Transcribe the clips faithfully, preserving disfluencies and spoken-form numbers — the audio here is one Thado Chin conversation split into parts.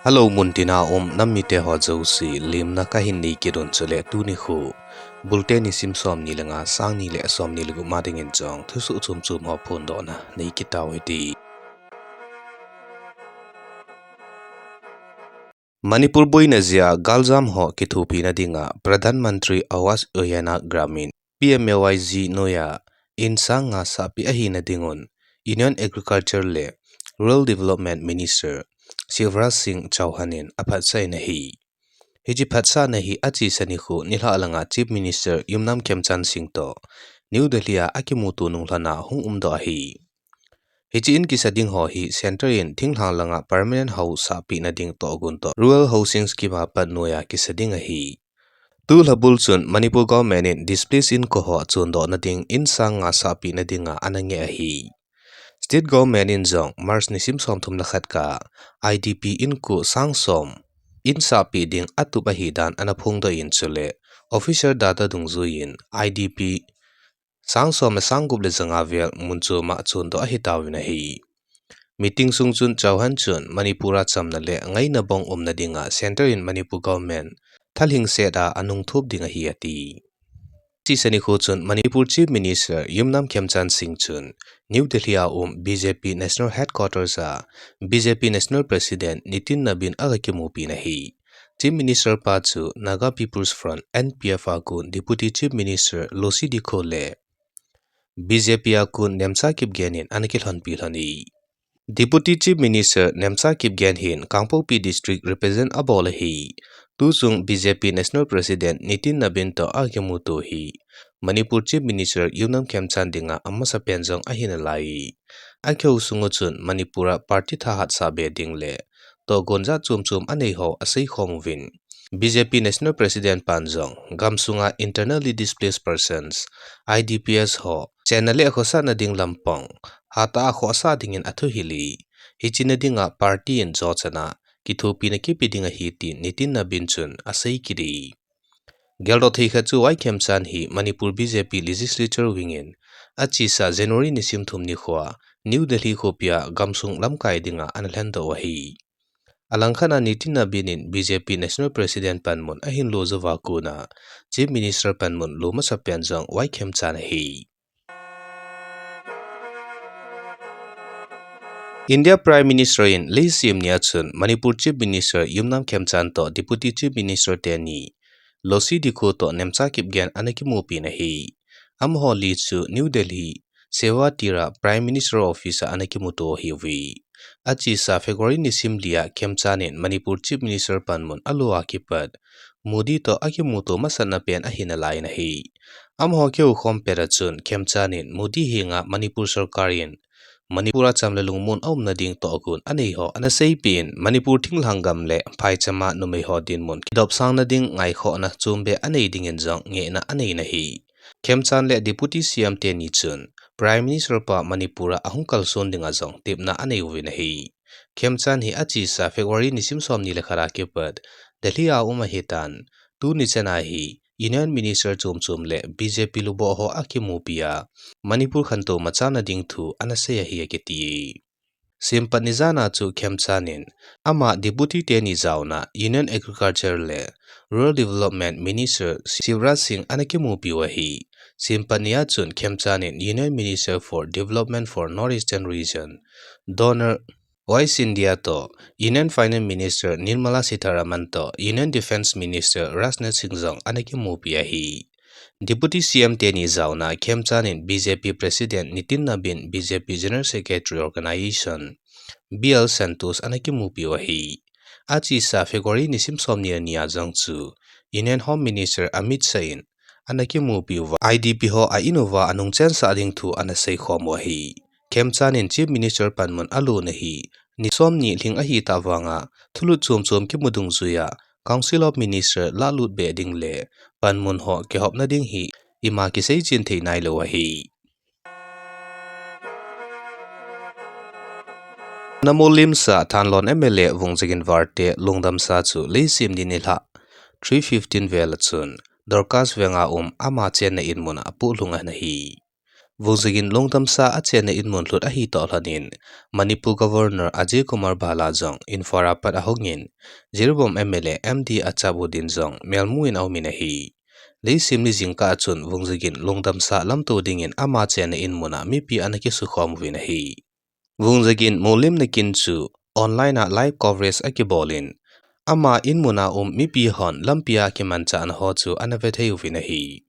Hello, muntina um nam mite ho jouse, limna kahin nei kit un chule tuni khu Bulte nisim som ni le nga, sang ni le som ni le gup ma dingin jong thusoh chom chom ho phondohna nei kit tau hite. Manipur boina jeh a galjam ho kithopina dinga Pradhan Mantri Awas Yojana Gramin, P M A Y G, noiya in sang nga sahpeh ahina dingun Union Agriculture le Rural Development Minister Shivraj Singh Chouhan in aphatsah in ahi. Hiche phatsahna hi achesa nikho nilhah langa Chief Minister Yumnam Khemchand Singh toh New Delhi a akimuto nung lhona hung umdoh ahi. Hiche in kisa ding ho hi Centre in thinglhang langa permanent house sahpeh na ding tohgon toh Rural Housing Scheme a pat noiya kisa ding ahi. Tulha bul chun Manipur government in displaced inko ho chondohna ding in sang nga sahpeh na dinga ana ngeh ahi. State government in jong March nisim somthum le khat kah a I D P inko sang som in sahpeh ding atup ahi dan ana phongdoh in chule official data dungjuiyin I D P sang som le sang gup le ja nga vel mun chom a chondoh ahi tauvin ahi. Meeting sung chun Chouhan chun Manipur a chamna le ngaina bong umna dinga Centre in Manipur government thalhingset a anung thop ding ahi ati. Achesa nikho chun Manipur Chief Minister Yumnam Khemchand Singh chun New Delhi a um B J P National Headquarters a B J P National President Nitin Nabin aga kimupi in ahi. Chief Minister pa chu Naga People's Front, N P F a kon Deputy Chief Minister Losii Dikho le B J P a kon Nemcha Kipgen in ana kilhonpi lhon e. Deputy Chief Minister Nemcha Kipgen hin Kangpokpi District represent abol ahi. Tuchung B J P National President Nitin Nabin toh akimuto hi Manipur Chief Minister Yumnam Khemchand dinga amasapen jong ahi nalai. Akihou sung u chun Manipur a party thahat sah be ding le tohgon jat chom chom anei ho aseikhom uvin, B J P National President pan jong gamsunga internally displaced persons, I D Ps ho chenna le khosahna ding lampang hatah a khohsah dingin athuhil e. Hiche na dinga party in jochan a kithopina kipe ding ahi tin Nitin Nabin chun asei kit e. Geldoh thei khat chu Y Khemchand hi Manipur B J P Legislature wing in achesa January nisim thum nikho a New Delhi khopi a gamsung lamkai dinga ana lhendoh u ahi. Alangkhat a Nitin Nabin in B J P National President panmun ahin lo jouva kona Chief Minister panmun lo masapen jong Y Khemchand ahi. India Prime Minister in leisem nia chun Manipur Chief Minister Yumnam Khemchand toh Deputy Chief Minister teni Losii Dikho toh Nemcha Kipgen ana kimupi in ahi. Amaho li chu New Delhi, Sewatira Prime Minister Office a ana kimuto ahiuve. Achesa February nisim li a Khemchand in Manipur Chief Minister panmun alo a kipat Modi toh akimuto masatna pen ahi nalai in ahi. Amaho kihoukhom pet a chun Khemchand in Modi henga Manipur sorkar in Manipur a cham le lungmon aumna ding tohgon anei ho ana seipeh in Manipur thinglhang gam le phaicham a numei ho dinmun kidopsang na ding ngaikhohna chombe anei dingin jong ngehna anei in ahi. Khemchand le Deputy C M teni chun Prime Minister pa Manipur a ahung kalson dinga jong tepna anei uvin ahi. Khemchand hi achesa February nisim somni le khat a kipat Delhi a um ahitan, tuni chan a hi Union Minister chom chom le B J P luboh ho akimupi a Manipur khantou machana ding thu ana sei ahi akiti e. Sempatni jan a chu Khemchand in ama Deputy teni jaona Union Agriculture le Rural Development Minister Shivraj Singh ana kimupi u ahi. Sempatni a chun Khemchand in Union Minister for Development for North Eastern Region, DoNER, Voice India toh Union Finance Minister Nirmala Sitharaman toh Union Defence Minister Rajnath Singh jong ana kimupi ahi. Deputy C M teni jaona Khemchand in B J P President Nitin Nabin, B J P General Secretary Organisation, B L Santosh ana kimupi u ahi. Achesa February nisim somni le ni a jong chu Union Home Minister Amit Shah in ana kimupi uva I D P ho a in uva anung chensah ding thu ana seikhom u ahi. Khemchand in Chief Minister panmun alona hi ni somni lhing ahitah vanga thulut chom chom kimu dungjuia Council of Minister lalut be ding le panmun ho kihopna ding hi ima kiseichen thei nailou ahi. Namol Limsa Thanlon M L A Vungzagin Varte lungdamsa chu leisim ni nilhah three fifteen vel a chun Dorcas Veng a um ama chenna in mun a apohlhung ana hi. Vungzagin lungdamsa achenna inmun lhut ahi toh lhonin, Manipur Governor Ajay Kumar Bhalla jong Imphal a pat ahungin, Jiribam M L A M D Achab Uddin jong melmu in aumin ahi. Leisim ni jingkah a chun Vungzagin lungdamsa lamto dingin ama chenna inmun a mipi ana kisukhom uvin ahi. Vungzagin mollimna kin chu online a live coverage akibolin, ama inmun a um mipi hon lampi a kimanchahna ho chu ana vethei uvin ahi.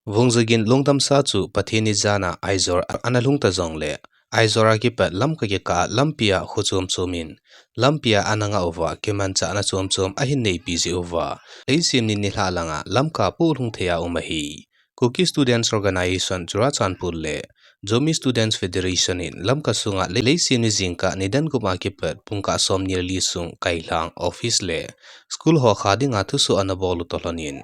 Vungzagin lungdamsa chu Pathen ni jan a Aizawl ana lhung ta jongle, Aizawl a kipat Lamka kikah a lampi a kho chom chom in, lampi a ana ngah uva, kimanchahna chom chom ahin neipi jeh uva, leisim ni nilhah lang a Lamka poh lhung thei a um ahi. Kuki Students Organisation Churachandpur le Zomi Students Federation in Lamka sunga lei-, leisim ni jingkah nidan gup a kipat pungkah somni le li sung kailhang, office le school ho kha dinga thusoh ana bol u toh lhonin,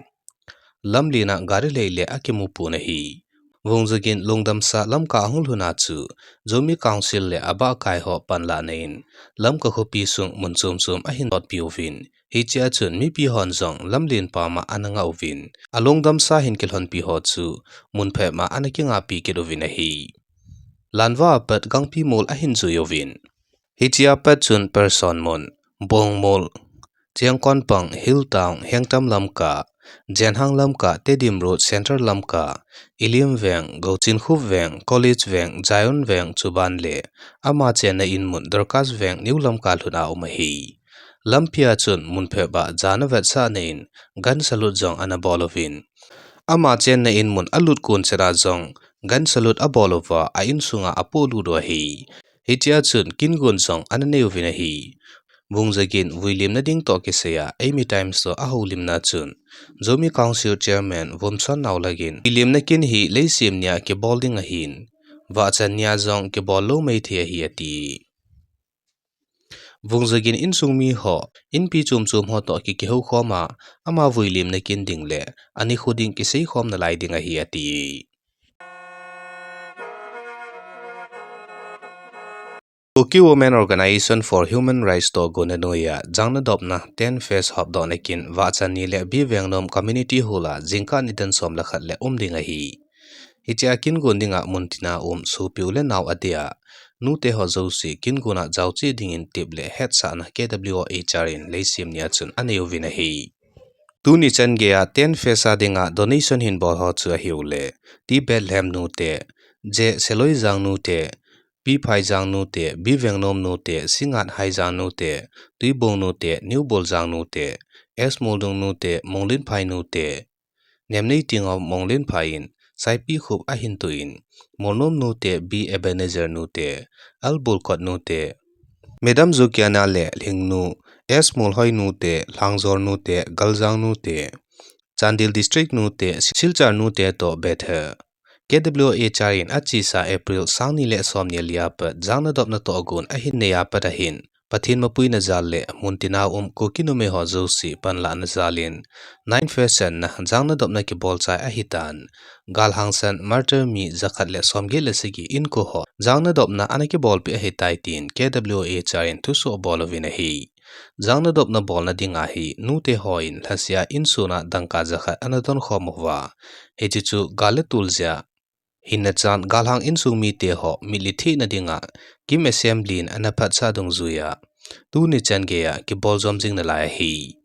lamlen a gari lei le akimu pon ahi. Vungzagin lungdamsa Lamka ahung lhun a chu, Zomi Council le abahkai ho panlahna in, Lamka khopi sung mun chom chom ahin totpi uvin, hiche a chun mipi hon jong lamlen pam a ana ngah uvin, alungdamsa hin kilhonpi ho chu, mun phabep a ana kingahpi kit uvin ahi. Lanva a pat Gangpi Mol ahin jui uvin. Hiche a pat chun Parson Mol, Bong Mol, Chiangkonpang, Hill Town, Hengtam Lamka, Jenhang Lamka, Tedim Road, Central Lamka, Ilim Veng, Gouchinkhup Veng, College Veng, Zion Veng, chuban le ama chenna inmun Dorcas Veng, New Lamka lhun a um ahi. Lampi a chun mun phabep a jana vetsahna in gun salute jong ana bol uvin, ama chenna inmun alut kon chet a jong gun salute abol uva a insunga apolut u ahi. Hiche a chun kin gon jong ana nei uvin ahi. Vungzagin vuilimna ding toh kisai a Eimi Times toh ahoulimna chun, Zomi Council Chairman Vumson Naolak in, vuilimna kin hi leisim ni a kibol ding ahin, vahchan ni a jong kibol lou mei thei ahi ati. Vungzagin insung mi ho, inpi chom chom ho toh ki kihoukhom a, ama vuilimna kin ding le anikho ding kiseikhom nalai ding ahi ati. Kuki Women Organisation for Human Rights toh gonna noiya, jangnadopna ten phase hopdohna kin vahchan ni le B Vengnom Community Hall a jingkah nidan som le khat le um ding ahi. Hiche a kin gon dinga muntina um sopi u le nao adia, nute ho jouse kin gon a jaocheh dingin tep le hetsahna K W O H R in leisim ni a chun anei uvin ahi. Tuni chan geiya ten phase a dinga donation hin bol ho chu ahiu le, T Bethlehem nute, J Seloijang nute, P Phaijang nute, B Vengnom nute, Singat Haijang nute, Tuibong nute, New Boljang nute, S Moldung nute, Monglinphai nute, Nemneitingom Monglinphai in, Saipikhup ahin tuh in, Molnom nute, B Ebenezer nute, L Bolkot nute, Madam Zukiana le Lhingnu, S Molhoi nute, Lhangjor nute, Galjang nute, Chandel District nute, Silchar nute toh Bethel. K W O H R in achesa April sangni le somni le li a pat jangnadopna tohgon ahin nei a pat ahin, Pathen mapuina jal le muntina um Kuki numei ho jouse panlahna jal in, nine phase channa jangnadopna kibol chai ahitan, galhangsan martyr mi jakhat le somget le sagi inko ho jangnadopna ana kibolpeh ahitai tin K W O H R in thusoh abol uvin ahi. Jangnadopna bolna dinga hi nute hon lhaseh a insunga dangka jakhat ana donkhom uva, hiche chu gal le tol jeh a hinna chan galhang insung mite ho mitlhi thehna dinga KIM Assembly in ana phatsah dungjuiya, tuni chan geiya kibol jom jing nalai ahi.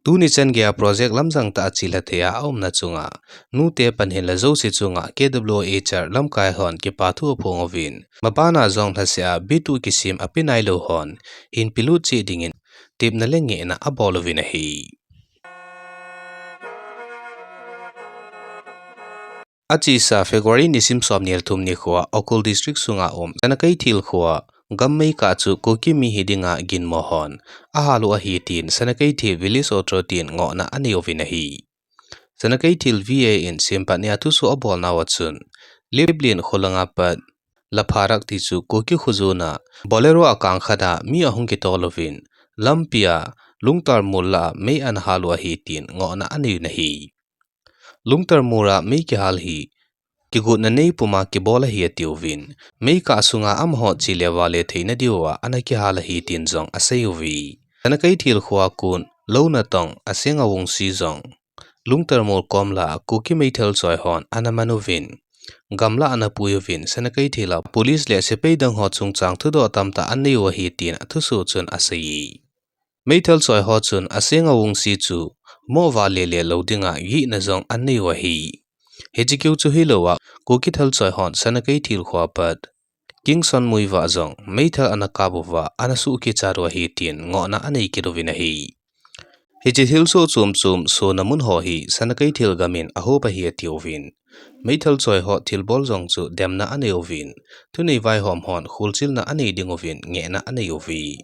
Tuni chan geiya project lamjang tah a chelha thei a aumna chunga, nute pan hinla jouse chunga K W O H R lamkai hon kipathu aphong uvin, mabana jong lhaseh a bituh kisem ape nailou hon hinpelut cheh dingin tepna le ngehna abol uvin ahi. Achesa February nisim somni le thum nikhoa Ukhrul District sunga um Sanakeithel khoa gam meikah chu Kuki mi hidinga ginmo hon ahal u ahi tin Sanakeithel Village Authority in ngohna anei uvin ahi. Sanakeithel V A in sempatnia thusoh abolnauva chun, Liplen kholanga pat Lapharak ti chu Kuki kho jona Bolero a kang khat a mi ahung kitol uvin, lampia Lungtar mol lah a mei ana hal u ahi tin ngohna anei un ahi. Lungtar mol a mei kihal hi kigotna nei puma kibol ahi atiuvin, meikah sunga amaho chele vale theina diuva ana kihal ahi tin jong aseiuve. Sanakeithel khoa kon lou natong Aseng Awungsi jong Lungtar mol kom lah a Kuki meithal choi hon ana man uvin, gamla ana pui uvin, Sanakeithel a police le sepai dang ho chungchang thudoh tamtah anei u ahi tin athusoh chun asei e. Meithal choi ho chun asenga Wungsi chu moh vah lele lou dinga gihna jong anei u ahi. Hiche keu chu hilouva, Kuki thal choi hon Sanakeithel khoa pat Kingson Muivah jong meithal ana kap uva, ana suh kichat u ahi tin ngohna anei kit uvin ahi. Hiche thilsoh chom chom sohna mun ho hi Sanakeithel gam in ahop ahi atiuvin, meithal choi ho thilbol jong chu demna anei uvin, thunei vaihom hon kholchilna anei ding uvin ngehna anei uve.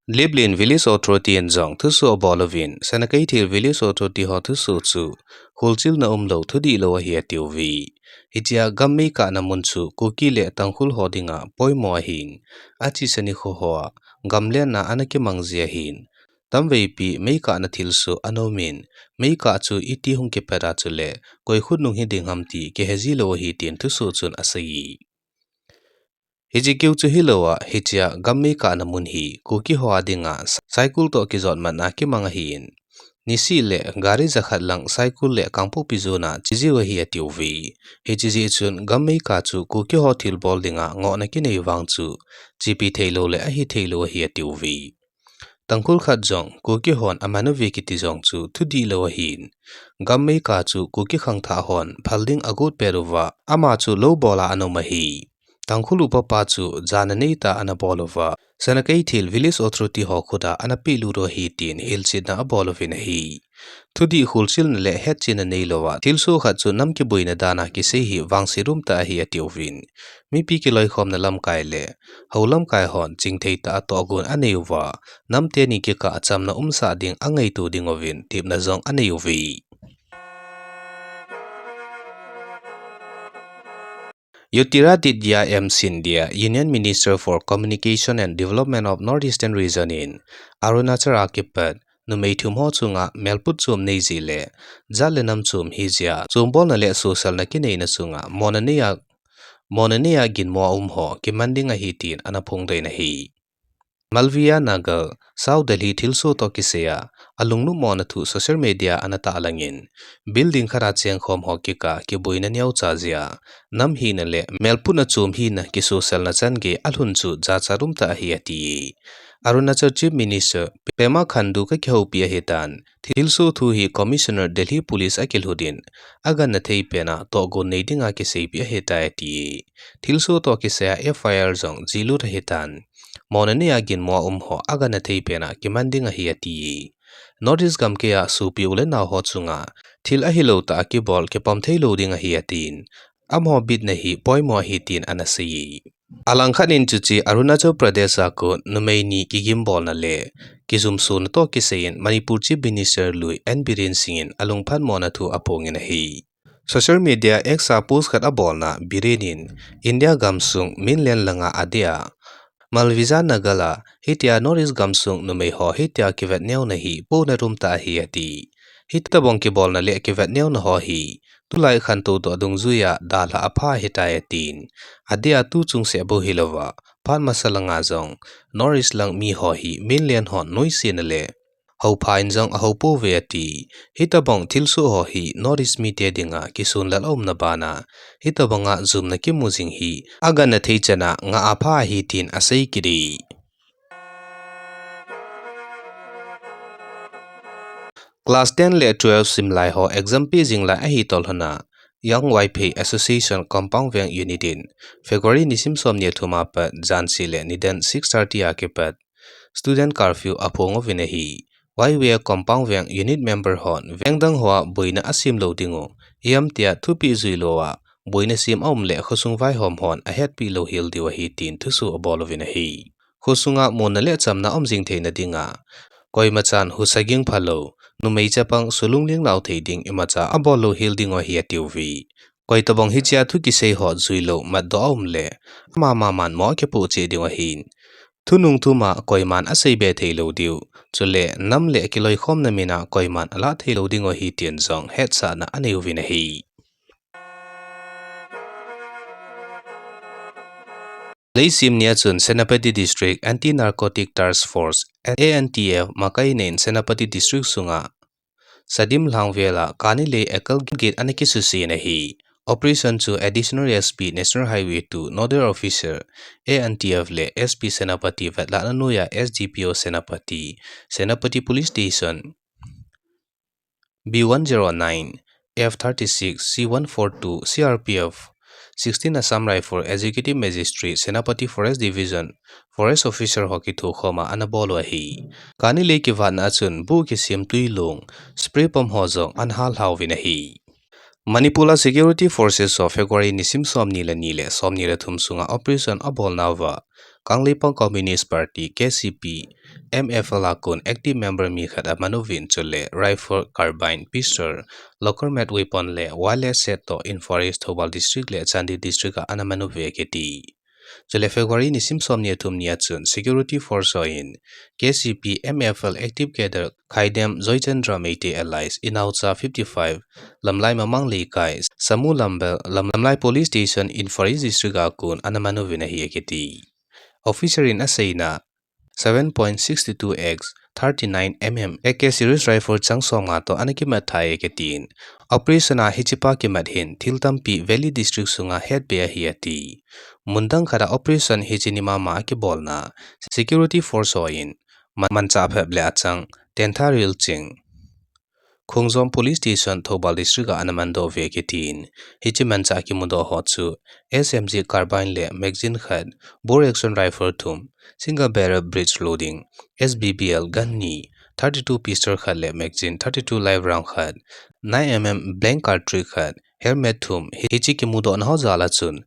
Liplin Village Authority in jong thusoh abol uvin, Sanakeithel Village Authority ho thusoh chu kholchilna umlou, thudihlou ahi atiuve. Hichea gam meikahna mun chu Kuki le Tangkhul ho dinga poimo ahin, achesa nikho hoa gamlenna ana kimang ji ahin, tamveipi meikahna thilsoh ana umin, meikah chu iti hung kipat a chule koi khut nung hiding ham ti kihe ji lou ahi tin thusoh chun asei e. Hiche keu chu hilouva, hichea gam meikahna mun hi Kuki ho a dinga Saikul toh kijotmatna kimang ahin, niseh le gari jakhat lang Saikul le Kangpokpi jona che jiu ahi atiuve. Hiche jeh chun gam meikah chu Kuki ho thilbol dinga ngohna kinei vang chu chepi theilou le ahi theilou ahi atiuve. Tangkhul khat jong Kuki hon aman uve kiti jong chu thudihlou ahin, gam meikah chu Kuki khangthah hon phal ding agot pet uva, ama chu lou bol a ana um ahi. Tangkhul upapa chu jana neitah a ana bol uva, Sanakeithel Village Authority ho khut a ana pehlut u ahi tin hilchetna abol uvin ahi. Thudih kholchilna le hetchenna neilouva thilsoh khat chu nam kiboina dan a kisei hi vangset umtah ahi atiuvin, mipi kiloikhomna lamkai le hou lamkai hon chingthei tah a tohgon anei uva, nam teni kikah a chamna umsah ding angaito ding uvin tepna jong anei uve. Jyotiraditya M Scindia, Union Minister for Communication and Development of North Eastern Region in Arunachal a kipat numei thum ho chunga melput chom nei jeh le jat le nam chom hi jeh a chombolna le sohselna kineina chunga mona nei a, mona nei a ginmo a um ho kiman ding ahi tin ana phongdoh in ahi. Malviya Nagar, South Delhi thilsoh toh kisai a, alungnop mona thu social media ana tahlang in, building khat a chengkhom ho kikah a kiboina neocha jeh a, nam hina le melputna chom hina kisohselna chan gei alhun chu jachat umtah ahi ati e. Arunachal Chief Minister Pema Khandu kakihoupi ahitan, thilsoh thu hi Commissioner Delhi Police akilhut in, agangna thei pen a tohgon nei dinga kiseipeh ahitai ati e. Thilsoh toh kisai a F I R jong jilut ahitan, mona nei a ginmo a um ho agangna thei pen a kiman ding ahi ati e. North East gamkai a sopi u le nao ho chunga thil ahilou tah a kibol kipom theilou ding ahi atin, amaho bitna hi poimo ahi tin ana sei e. Alangkhat in chuche Arunachal Pradesh a kon numei ni kigimbolna le kijumsona toh kisai in Manipur Chief Minister lui N Biren Singh in alungphat mona thu aphongin ahi. Social media X a post khat abolna Biren in India gamsung mainland langa adeh a Malviya Nagar a hitia North East gamsung numei ho hitia kivet neona hi pohnat umtah ahi ati. Hitobang kibolna le kivet neona ho hi tulai khantou toh dungjuia dalha apha ahitai atin, adeh a tu chungset bou hilouva phat masa langa jong North East lang mi ho hi mainland hon noisena le houpha in jong ahoupouve ati. Hitobang thilsoh ho hi North East mite dinga kisunlel aumna bana hitobanga jumna kimu jing hi agangna thei chan a ngah apha ahi tin asei kit e. Class ten le twelve simlai ho exam peh jing lai ahi toh lhona Young Vaiphei Association Kompang Veng Unit in February nisim somni le thum a pat jansi le nidan six thirty a kipat student curfew aphong uvin ahi. Y V A Kompang Veng Unit member hon veng dang hoa boina asemlou dingu, ijemtia thupeh juilouva boina sem aum le khosung vaihom hon ahetpeh louhel diu ahi tin thusoh abol uvin ahi. Khosunga monna le chamna um jing theina dinga koimachan husa ging phalou, numei chapang sulungleng nao thei ding imacha abol louhel dingu ahi atiuve. Koitobang hichea thu kisei ho juilou matdoh aum le, amama manmo akipoh cheh diu ahin, thunung thuma koiman aseibe theilou diu, chule nam le kiloikhomna mina koiman alah theilou dingu ahi tin jong hetsahna anei uvin ahi. Leisim nia chun Senapati District Anti-Narcotic Task Force, A N T F, makaina in Senapati District sunga Sadim lhang vela kani lei ekal get ana kisusen ahi. Operation chu Additional S P National Highway two Nodal Officer A N T F le S P Senapati vetlahna noiya S D P O Senapati, Senapati Police Station, B one zero nine, F thirty-six, C one four two, C R P F, sixteen Assam Rifle, Executive Magistrate, Senapati Forest Division, Forest Officer ho kithokhoma ana bol u ahi. Kani lei kivatna a chun bu kisim tui lung, spray pump ho jong ana hal lhauvin ahi. Manipur a Security Forces ho February nisim somni le ni le somni le thum sunga operation abolnauva, Kangleipak Communist Party, K C P, M F L a kon active member mi khat aman uvin chule rifle, carbine, pistol, local made weapon le wireless set toh inventories Thoubal District le Chandel District a ana man uve akiti. Chule February nisim somni le thum ni a chun Security Force hon K C P M F L active cadre Khaidem Joychandra Meitei alias Inaocha fifty-five, Lamlai Mamang Leikai, Samu Lambel, Lam-, Lamlai Police Station, Imphal East District a kon ana man uvin ahi akiti. Officer in aseina, seven point six two X thirty-nine M M A K series rifle chang somnga toh ana kimat thei akitin. Operation a hichepa kimat hin thil tampi Valley District sunga hetbe ahi ati. Mun dang khat a operation hiche ni mama a kibolna, Security Force hon ma-, manchah phep le achang, tentha ril ching, Khongjom Police Station, Thoubal District a ana mandoh uve akitin. Hiche manchah kimudoh ho chu S M G carbine le magazine khat, bolt action rifle thum, single barrel breech loading, S B B L gun ni, thirty-two pistol khat le magazine thirty-two live round khat, nine M M blank cartridge khat, helmet thum, hi-, hiche kimudohna ho jal a chun,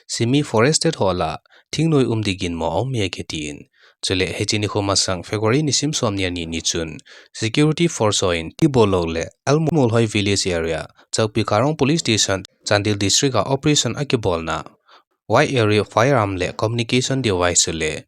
semi forested hol a, thingnoi um ding ginmo aume akitin. Chule hiche nikho masang February nisim somni le ni ni chun, Security Force hon Tibolok le Almolhoi Village area, Chakpikarong Police Station, Chandel District a operation akibolna, wide area firearm le communication device chule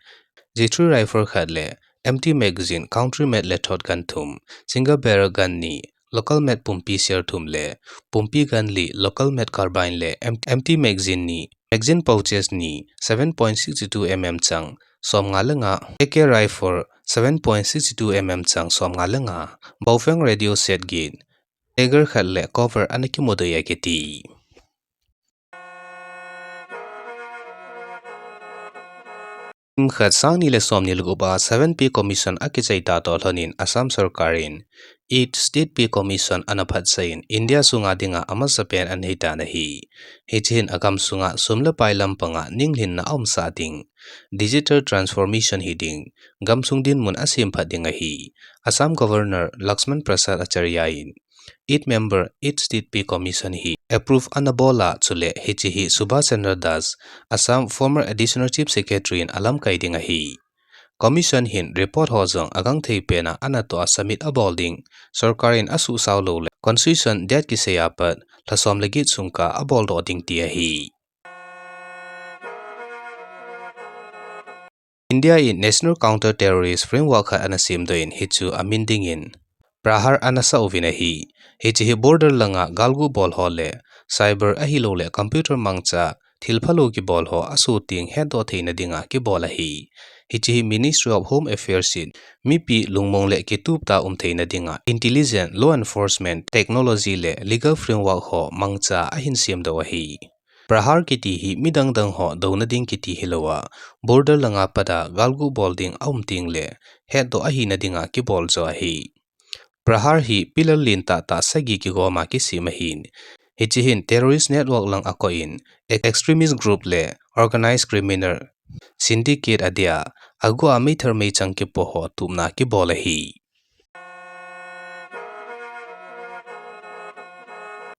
G three rifle khat le empty magazine, country made le thot gun thum, single barrel gun ni, local made pumpi ser thum le pumpi gun li, local made carbine le em-, empty magazine ni, magazine pouches ni, seven point six two M M chang somnga le nga, A K rifle seven point six two M M chang somnga le nga, Baofeng radio set get, dagger khat le cover ana kimudoh e akiti. Kum khat sang ni le somni le gup a seven pay commission akichai ta toh lhonin Assam sorkar in eighth state pay commission ana phatsah in India sunga dinga amasapen ana hitan ahi. Hiche hin agam sunga sum le pai lampanga ninglhinna aumsah ding, digital transformation hiding, gamsung dinmun asemphat ding ahi. Assam Governor Laxman Prasad Acharya in eight member eighth state pay commission hi approve ana bol a, chule hiche hi Subhash Chandra Das, Assam former Additional Chief Secretary in alamkai ding ahi. Commission hin report ho jong agangthei pena ana toh a submit abol ding, sorkar in asuhsao lou le constitution date kisei a pat lha som le get sung kah a boldoh ding ti ahi. India in National Counter Terrorist Framework khat ana semdoh in hichu amin dingin Prahar ana sah uvin ahi. Hiche hi border langa galgu bol ho le cyber ahilou le computer mangcha thil phalou kibol ho asoh teng hetdoh theina dinga kibol ahi. Hiche hi Ministry of Home Affairs in mipi lungmong le kitup tah a um theina dinga intelligence, law enforcement, technology le legal framework ho mangcha ahin semdoh ahi. Prahar kiti hi midang dang ho douna ding kiti hilou a, border langa pat a galgu bol ding aum teng le hetdoh ahina dinga kibol jo ahi. Prahar hi pillar lentah tah sagi kigom a kisem ahin. Hiche hin terrorist network lang akoh in, ex-, extremist group le organized criminal syndicate adia, agu a meithal meichang kipo ho tupna kibol ahi.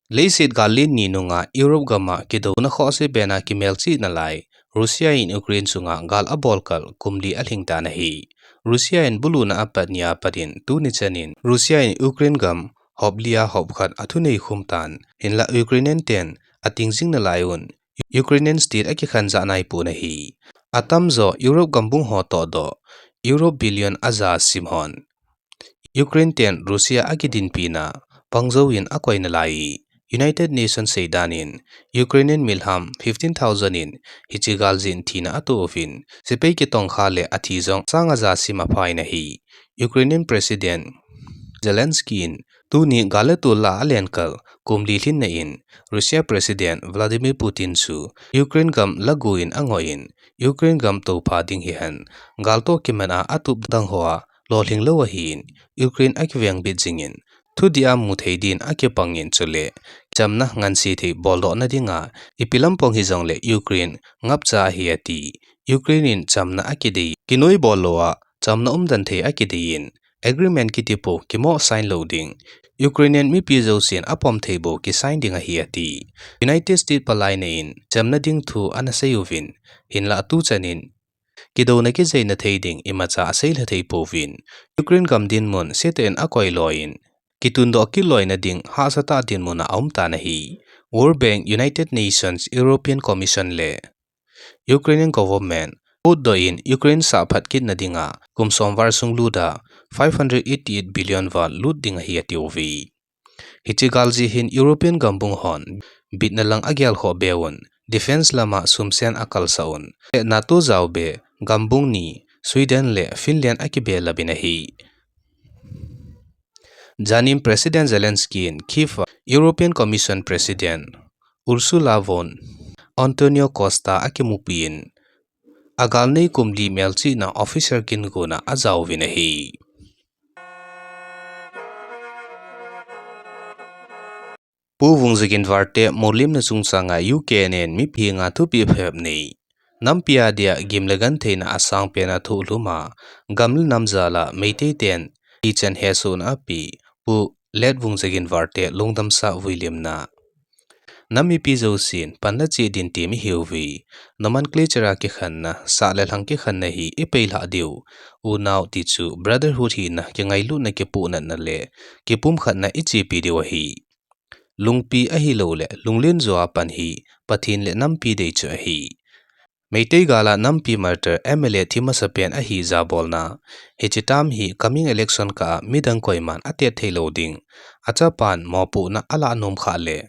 Leiset gal len ni nunga Europe gam a kidouna khohse pen a kimelchihna lai, Russia in Ukraine chunga gal abol kal kum li alhing tan ahi. Russia in buluna apat ni a pat in tuni chan in Russia in Ukraine gam hop li a hop khat athunei khum tan, hinlah Ukrainian ten ating jing nalai un Ukrainian state akikhen jah naipon ahi. Atamjo Europe gambung ho toh doh, Europe billion aja sim hon Ukraine ten Russia akidinpina pang jouvin akoi nalai. United Nations seidan in Ukrainian milham fifteen thousand in hiche gal jeh in thina ato uvin, sepai kitongkha le athi jong sang aja sim aphai in ahi. Ukrainian President Zelensky in Tuni gal le tol la a len kal kum li lhinna in Russia President Vladimir Putin chu Ukraine gam lagu in angoh in, Ukraine gam topha ding hihen gal toh kiman a atup dang hoa lolhing lou ahin, Ukraine akivengbit jingin, thudih a mu thei din akipangin chule chamna ngansi thei boldoh na dinga ipi lampang hijongle Ukraine ngapcha ahi ati. Ukraine in chamna akidei, kinoi bol lou a chamna umdan thei akidei in, agreement kiti po kimo sign lou ding, Ukrainian mipi jousen apom thei bou kisign ding ahi ati. United States palaina in chamna ding thu ana sei uvin, hinlah tuchan in kidouna kijeina thei ding imacha asei lha thei pouvin, Ukraine gam dinmun setah in akoi loi in, kitundoh kit loina ding hahsatah dinmun a aum tan ahi. World Bank, United Nations, European Commission le Ukrainian government utdoh in Ukraine sahphat kitna dinga kum som val sung lut a five hundred eighty eight billion val lut ding ahi atiuve. Hiche gal jeh hin European gambung hon bitna lang agel khoh be un, defense lama sumsen akalsah un, le NATO jaobe gambung ni Sweden le Finland akibelap in ahi. Janin President Zelensky in Kyiv a European Commission President Ursula von Antonio Costa akimupi in, agal nei kum li melchihna officer kin guna ajaovin ahi. Pu Vungzagin Valte molimna chungchanga U K nen mipi henga thupeh phep nei. Nampi a dia gim le gentheina asangpen a thohlhum a, gam le nam jal a Meitei ten ichan hesohna ape Pu Let Vungzagin Valte lungdamsa vuilimna. Nam mipi jousen panla cheh din ti mi hiuve. Nomenclature a kikhenna, sah le lhang kikhenna hi ipeilhah diu. Unau ti chu brotherhood hina, kingailutna, kipuhnatna le kipumkhatna ichepi diu ahi. Lungpi ahilouleh lunglen jo a pan hi Pathen le nampi dei chu ahi. Meitei gal a nampi martyr M L A thi masapen ahi jabolna. Hiche term hi coming election kah a midang koiman atet theilou ding, achapan mopohna alah nom khah le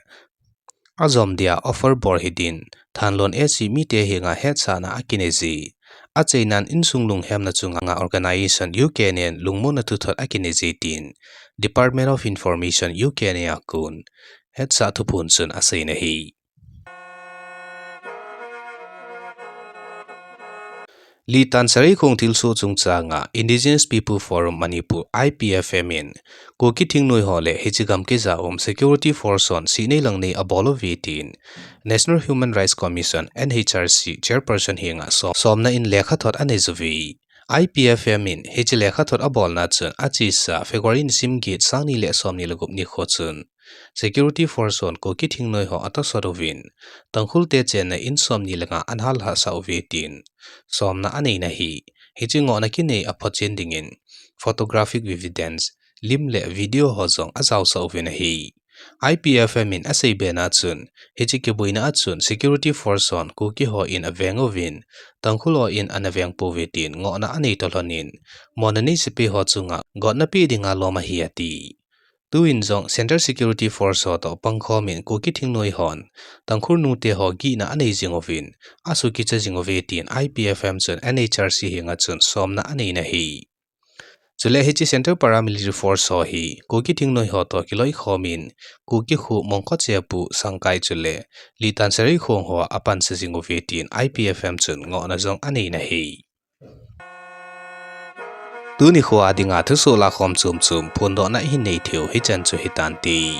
ajom dia offer bol hidin, Thanlon A C mite henga hetsahna akinei ji. Achainan insung lunghemna chunga organization U K nen lungmonna thuthot akinei ji tin Department of Information U K nen a kon hetsah thuphon chun asei in ahi. Litan Sareikhong thilsoh chungchanga Indigenous People Forum Manipur, I P F M in Kuki thingnoi ho le hiche gam kija um security force hon sihnei langnei abol uve tin National Human Rights Commission, N H R C, chairperson henga som, somna in lekhathot anei uve. I P F M in hiche lekhathot abolna chun achesa February nisim get, sangni le somni le gup nikho chun security force hon Kuki thingnoi ho atosot uvin, Tangkhul te chenna in somni le nga ana hallhah sah uve tin somna aneina ahi. Hiche ngohna kinei aphotchen dingin photographic evidence, lim le video ho jong ajaosah uvin ahi. I P F M in asei bena chun, hiche kiboina a chun security force hon Kuki ho in aveng uvin, Tangkhul ho in ana veng pouve tin ngohna anei tolhon in, monna nei sepai ho chunga gotna pe dinga lom ahi ati. Tuin jong Central Security Force ho toh pangkhom in Kuki thingnoi hon Tangkhul nute ho gihna anei jing uvin, asukicha jing uve tin I P F M chun N H R C henga chun somna aneina ahi. Chule hiche Central Paramilitary Force ho hi Kuki thingnoi ho toh kiloikhom in, Kuki khu Mongkhochepu, Sangkai chule Litan Sareikhong ho apansa jing uve tin I P F M chun ngohna jong aneina ahi. Tuni khoa dinga thusoh lakhom chomchom phondohna ihin nei theiu hichan chu hitante.